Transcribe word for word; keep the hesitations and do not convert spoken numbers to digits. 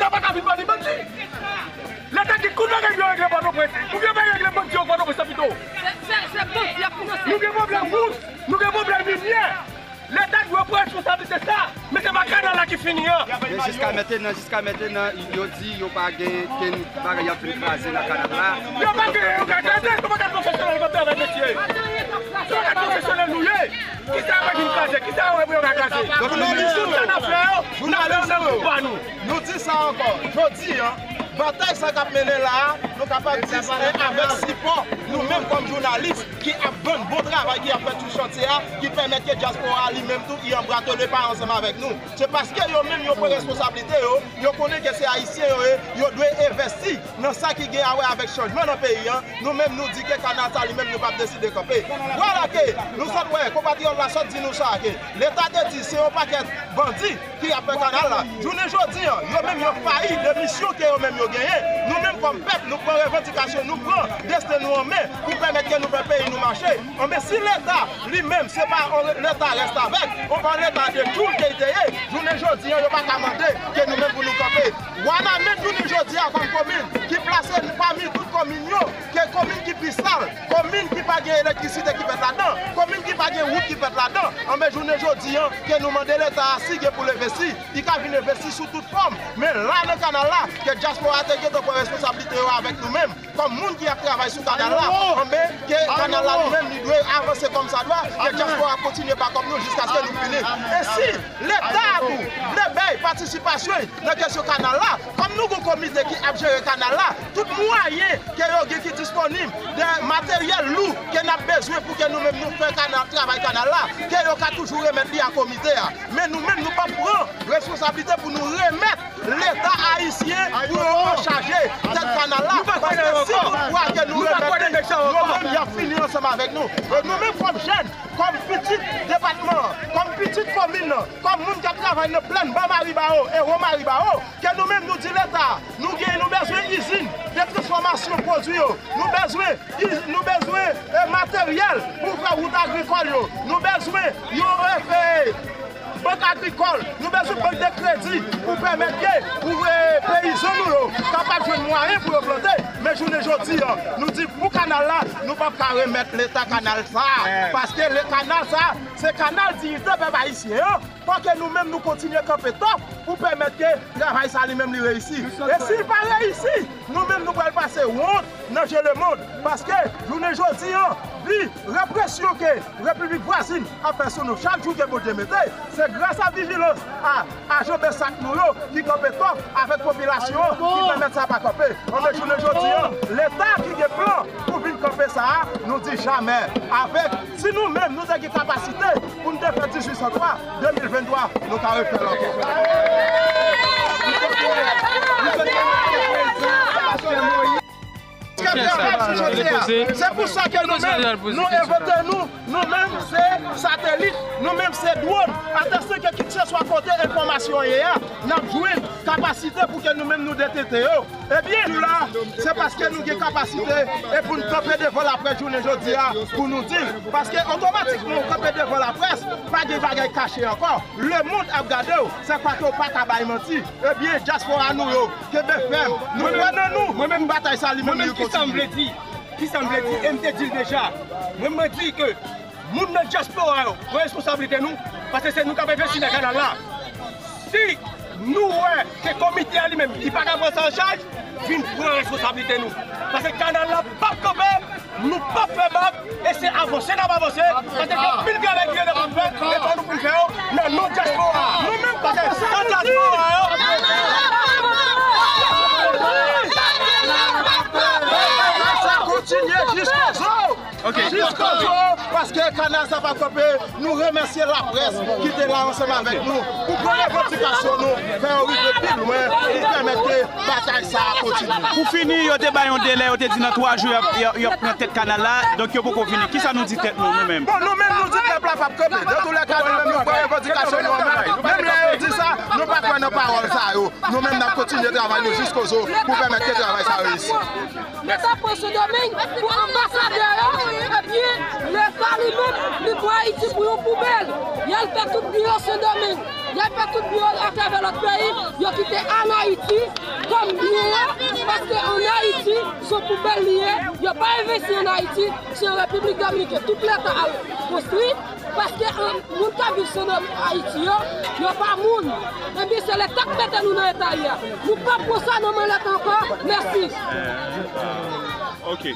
Leta pa ka vin bandi bandi. Leta gen kout bagay pou yo regle Pòtoprens. Pou yo regle bandi yo Pòtoprens pito. Se, se, se bandi y ap finanse. Nou gen pwoblèm wout, nou gen pwoblèm linyè. Leta dwe pran responsablite sa, men se pa kanal la ki fini an. Men jiska mentenan, jiska mentenan, yo di yo pa gen kenn bagay y ap vin kraze nan kanal la. Yo pa gen, yo ka kraze, se pa gad pwofesyonèl k ap travay mesye. Se pa gad pwofesyonèl nou ye. Kisa yo vin kraze? Kisa yo vle yo ka kraze? Jounalis nou yo. Sa n ap fè yo, n ap fè yo nan gwoup pa nou. Nou di sa ankò. Jodi a, batay sa k ap mennen la a, nou kapab di se avèk sipò nou menm kòm jounalis ki ap vann bon travay ki ap fèt sou chantye a, ki pèmèt ke dyaspora a li menm tou, i an bra tole pa ansanm avèk nou. Se paske yo menm yo pran responsablite yo, yo konnen ke se Ayisyen yo ye, yo dwe envèsti nan sa ki gen a wè avèk chanjman nan peyi a. Nou menm nou di ke kanal sa li menm nou p ap deside kanpe. Vwala ke nou sot wè konpatriyòt la sot di nou sa ke Leta te di se yon pakèt bandi ki ap fè kanal la. Jounen jodi a, yo menm yo fayi de misyon ke yo menm yo genyen. Nou menm kòm pèp, nou pran revandikasyon, nou pran desten nou an men pou pèmèt ke nou fè peyi nou mache. Anben si Leta li menm se pa yon Leta rèstavèk, yon Leta de tchoul ke li te ye, jounen jodi a, yo pa ka mande ke nou menm pou nou kanpe. Wanament jounen jodi a kòm komin ki plase pami tout komin yo, ke komin ki pi sal, komin ki pa gen elektrisite ki fèt ladan, komin ki pa gen wout ki fèt ladan. Anben jounen jodi a, ke nou mande Leta a si gen pou l envesti, li ka vin envesti sou tout fòm. Men la nan kanal la, ke dyaspora te gentan pran responsablite yo avèk nou menm, kòm moun ki ap travay sou kanal la, anben ke kanal la li menm li dwe avanse kòmsadwa, ke dyaspora kontinye bakòp nou jiskaske nou fini. E si Leta a tou vle bay patisipasyon nan kesyon kanal la, kòm nou gon komite ki ap jere kanal la, tout mwayen ke yo gen ki disponib, de materyèl lou ke n ap bezwen pou ke nou menm nou fè kanal, travay kanal la, ke yo ka toujou remèt li a komite a. Men nou menm nou p ap pran responsablite pou nou remèt Leta ayisyen pou yo anchaje tèt kanal la. Paske si toutfwa ke nou remèt li, yo menm y ap fini ansanm avèk nou. E nou menm kòm jèn, kòm pitit depatman an, kòm pitit komin nan, kòm moun k ap travay nan plèn Ba Maribawo e Wo Maribawo, ke nou menm nou di Leta, nou gen, nou bezwen izin de transfòmasyon pwodui yo, nou bezwen iz-, nou bezwen, e, materyèl pou fè wout agrikòl yo, nou bezwen yon, e, e, bank agrikòl, nou bezwen bank de kredi pou pèmèt ke pou, e, peyizan nou yo kapab jwenn mwayen pou yo plante. Men jounen jodi a, nou di pou kanal la, nou p ap ka remèt Leta kanal sa a, paske le kanal sa a, se kanal diyite pèp ayisyen an. Fò ke nou menm nou kontinye kanpe tòf pou pèmèt ke travay sa li menm li reyisi. E si l pa reyisi, nou menm nou pral pase wont nan je lemonn. Paske jounen jodi a, vi represyon ke repiblik vwazin ap fè sou nou chak jou ke Bondye mete, se gras a vijilans a, a ajan bèsak nou yo ki kanpe tòf avèk popilasyon an ki pèmèt sa pa kanpe. Anben jounen jodi a, Leta ki gen plan pou vin kanpe sa a, nou di jamè. Avèk, si nou menm nou te gen kapasite pou n te fè dizuit san twa, de mil venntwa, nou ka refè l ankò. Se pou sa ke nou menm, nou envante nou, nou menm se satelit, nou menm se dwòn. Atèste ke kit se swa kote enfòmasyon ye a, n ap jwenn kapasite pou ke nou menm nou detete yo. Ebyen, nou la, se paske nou gen kapasite e pou n kanpe devan laprès jounen jodi a pou nou di l. Paske otomatikman ou kanpe devan laprès, pa gen bagay kache ankò. Lemonn ap gade w, se paske w pa ka bay manti. Ebyen, dyaspora nou yo, kenbe fèm. Nou kwè nan nou, pou batay sa li menm li kontinye. Mwen menm, kisa m vle di? Kisa m vle di? E m te di l deja. Mwen, mwen di ke moun nan dyaspora yo, pran responsablite nou, paske se nou k ap envesti nan kanal la. Si nou wè ke komite a li menm, li pa ka pran sa an chaj, vin pran responsablite nou. Paske kanal la p ap kanpe, nou p ap fè bak, e se avanse n ap avanse, paske gen anpil travay ki rete pou n fè, e fò nou pou n fè yo nan non dyaspora. Nou menm, paske san dyaspora yo, sa kontinye jiskozo. Ok. Jiskozo, paske kanal sa p ap kanpe. Nou remèsye laprès ki te la ansanm avèk nou pou pran revandikasyon nou, fè yo rive pi lwen, pou pèmèt ke batay sa a kontinye. Pou fini, yo te bay yon delè, yo te di nan twa jou y ap, y ap, y ap pran tèt kanal la, donk yo poko fini. Kisa nou di tèt nou, nou menm? Bon, nou menm, nou di pèp La p ap kanpe. Dans tous les cas, nou menm, nou pran revandikasyon nou an men. Menm lè yo di sa, nou pa kwè nan pawòl sa yo. Nou menm, n ap kontinye travay nou jiskozo pou pèmèt ke travay sa yo reyisi. Leta pran Sendomeng pou anbasadè yo, epi Leta li menm, li pran Ayiti pou yon poubèl. Y al fè tout biro Sendomeng. Y al fè tout biro atravè lòt peyi. Yo kite ann Ayiti kòm biro, paske ann Ayiti, se yon poubèl li ye. Yo pa envesti ann Ayiti, se an Repiblik Dominikèn. Tout leta al konstwi, paske an, moun k ap viv Sendomeng Ayiti yo, yo pa moun. Ebyen, se leta k mete nou nan eta y a. Nou p ap pran sa nan men leta ankò. Mèsi. Ok.